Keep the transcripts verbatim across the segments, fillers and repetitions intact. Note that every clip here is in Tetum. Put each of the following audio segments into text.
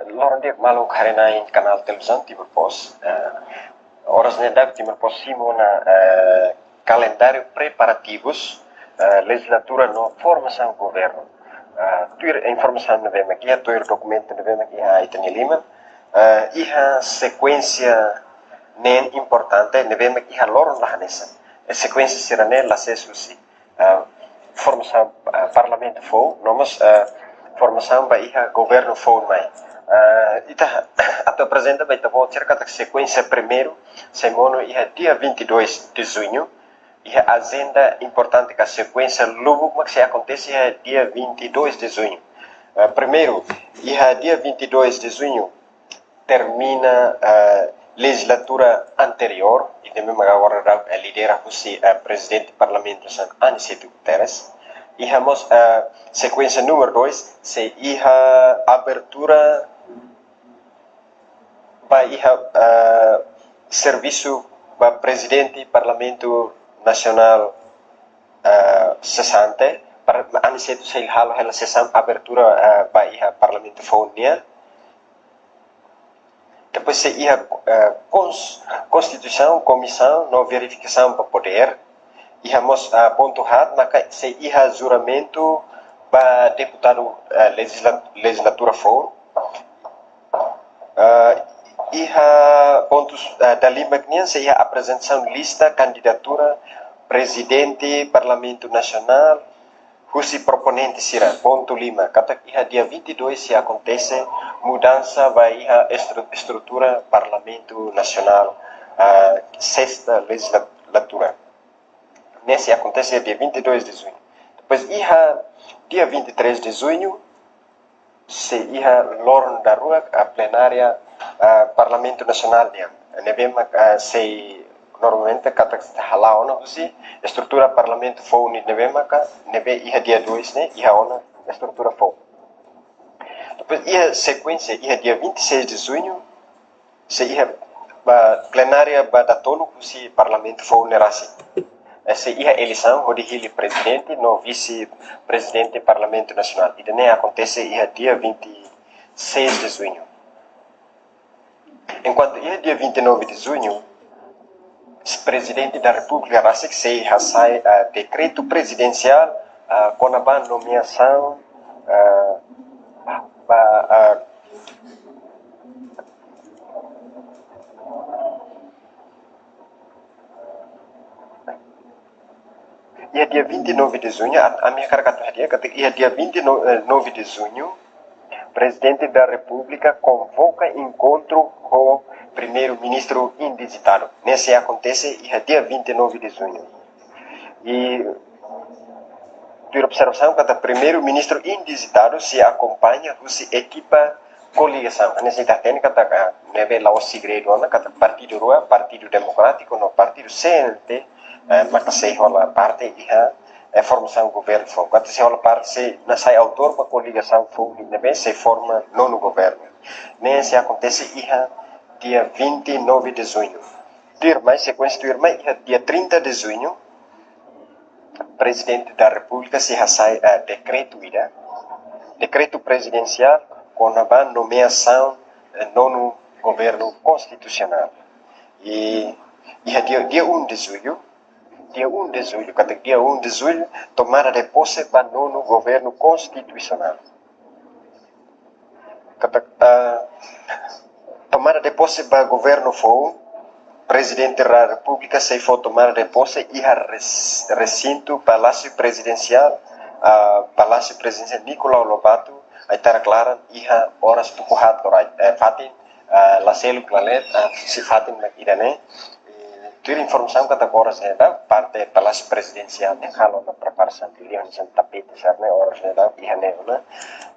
Loron di'ak maluk haree-na'in kanál televizaun Timor Post. Eh, oras ne'e daudaun Timor Post simu ona, eh, kalendáriu preparativus, eh, lejizlatura no formasaun governu. Eh, tuir informasaun ne'ebé mak iha, tuir dokumentu ne'ebé mak iha ita-nia liman, eh, iha sekuénsia neen importante ne'ebé mak iha loron la hanesan. Eh, sekuénsia sira-ne'e la sees husi, eh, formasaun, eh, parlamentu foun, no mós, eh, formasaun ba iha governu foun mai. Eh, ita atu aprezenta ba ita-boot sira katak sekuénsia primeiru sei monu iha dia vinte e dois de junho, iha ajenda importante ka sekuénsia lubuk mak sei akontese iha dia vinte e dois de junho. Eh, primeiru, iha dia vinte e dois de junho, termina, eh, lejizlatura anteriór, ida ne'ebé mak agora daudaun, eh, lidera husi, eh, Prezidente Parlamentu Nasionál Aniceto Guterres. Iha mós, eh, sekuénsia númeru dois, sei iha abertura ba iha, eh, servisu ba Prezidente Parlamentu Nasionál, eh, sesante, para Aniceto sei halo hela sesaun abertura, eh, ba iha Parlamentu foun nian. Depois sei iha, eh, kons-, konstituisaun, komisaun no verifikasaun ba podér. Iha mós, eh, pontu haat, maka sei iha juramentu ba deputadu, eh, lejizla-, lejizlatura foun. Eh, iha pontus, eh, dala lima nian sei iha aprezentasaun lista kandidatura Prezidente Parlamentu Nasionál husi proponente sira, pontu lima, katak iha dia vinte e dois sei akontese mudansa ba iha estru-, estrutura Parlamentu Nasionál, ah, sesta lejizlatura. Ne'e sei akontese dia vinte e dois de junho. Depois iha dia vinte e três de junho, sei iha loron daruak, ah, plenária, ah, Parlamentu Nasionál nian. Ne'ebé mak, ah, sei normalmente katak sei hala'o ona husi estrutura Parlamentu foun ne'ebé maka, ne'ebé iha dia dois ne'e iha ona estrutura foun. Depois iha sekuénsia, iha dia vinte e seis de junho, sei iha ba plenária ba datoluk husi Parlamentu foun ne'e rasik. Eh, sei iha eleisaun hodi hili Prezidente no Vise-Prezidente Parlamentu Nasionál. Ida-ne'e akontese iha dia vinte e seis de junho. Enkuantu iha dia vinte e nove de junho, Prezidente da Repúblika rasik sei hasai, ah, dekretu prezidensiál, ah, kona-ba nomeasaun, ah, ba, ah, iha dia vinte e nove de junho, a, ami hakarak atu hadi'a katak iha dia vinte e nove de junho, Prezidente da Repúblika konvoka enkontru ho Primeiru-Ministru indizitadu. Ne'e sei akontese iha dia vinte e nove de junho. I tuir observasaun katak Primeiru-Ministru indizitadu sei akompaña husi ekipa koligasaun. Hanesan ita hatene katak, ah, ne'ebé la'ós segredu ona katak partidu rua, Partidu Demokrátiku no Partidu C N T, eh, maka sei hola parte iha, eh, formasaun governu foun. Katak sei hola parte, sei, no sai autór ba koligasaun foun ne'ebé sei forma nonu governu. Ne'e sei akontese iha dia vinte e nove de junho. Tuirmai, sekuénsia tuirmai, iha dia trinta de junho, Prezidente da Repúblika sei hasai, eh, dekretu ida, dekretu prezidensiál kona-ba nomeasaun, eh, nonu governu konstitusionál. I, iha dia, dia um de julho, dia um de julho, katak dia um de julho, tomada de posse ba nonu governu konstitusionál. Katak, ah, tomada de posse ba governu foun, Prezidente da Repúblika sei fó tomada de posse iha res-, resintu Palásiu Prezidensiál, ah, Palásiu Prezidensiál Nicolau Lobato, ai-tarak laran iha oras tuku haat loraik, eh, fatin, ah, la seluk la leet, ah, husi fatin mak ida-ne'e. Eh, tuir informasaun katak oras ne'e daudaun, parte Palásiu Prezidensiál ne'e halo ona preparasaun, liuliu hanesan tapete sira-ne'e oras ne'e daudaun iha ne'e ona,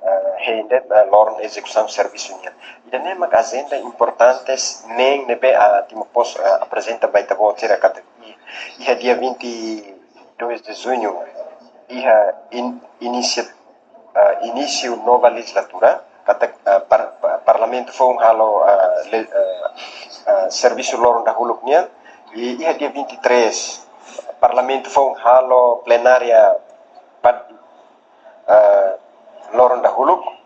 eh, hein de'it, eh, loron ezekusaun servisu nian. Ida-ne'e mak ajenda importantes neen ne'ebé, ah, Timor Post, ah, aprezenta ba ita-boot sira katak i-, iha dia vinte e dois de junho, iha in-, inisia-, ah, inísiu nova lejizlatura, katak, ah, par-, pa-, Parlamentu foun halo, ah, le-, ah, ah, servisu loron dahuluk nian, i iha dia vinte e três, Parlamentu foun halo plenária pa-, ah, loron dahuluk.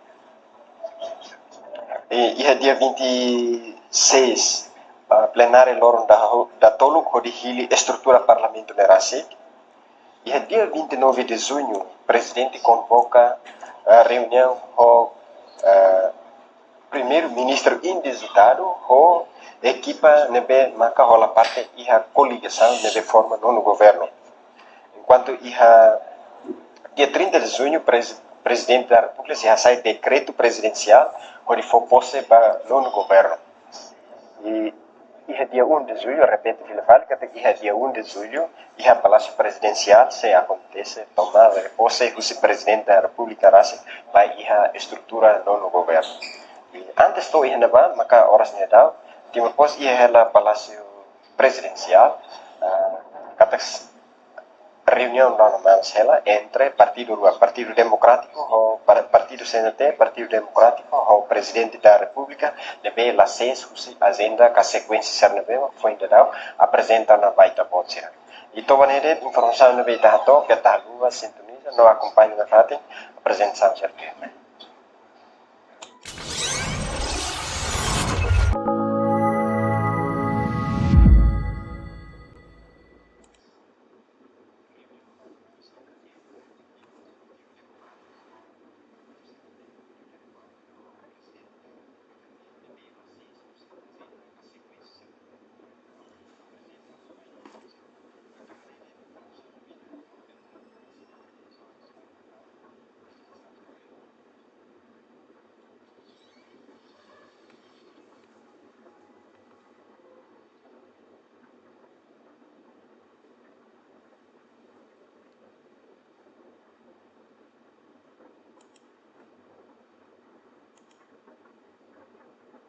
Iha dia vinte e seis, plenária loron datoluk hodi hili estrutura Parlamentu ne'e rasik. Iha dia vinte e nove de junho, Prezidente konvoka reuniaun ho Primeiru-Ministru indizitadu ho ekipa ne'ebé maka hola parte iha koligasaun ne'ebé forma nonu governu. Enkuantu iha dia trinta de junho, Prezidente da Repúblika sei hasai dekretu prezidensiál hodi fó pose ba nonu governu. I iha dia um de julho, repete fila fali katak iha dia um de julho, iha Palásiu Prezidensiál sei akontese tomada de pose husi Prezidente da Repúblika rasik ba iha estrutura nonu governu. I antes to'o iha ne'ebá, maka oras ne'e daudaun, Timor Post iha hela Palásiu Prezidensiál, katak reuniaun la'o no manas hela entre partidu rua, Partidu Demokrátiku ho Partidu C N T, Partidu Demokrátiku ho Prezidente da Repúblika, ne'ebé la sees husi ajenda ka sekuénsia sira ne'ebé foin daudaun aprezenta ona ba ita-boot sira. I to'o ba ne'e de'it informasaun ne'ebé ita hato'o, keta haluha sintoniza no akompaña nafatin aprezentasaun sira.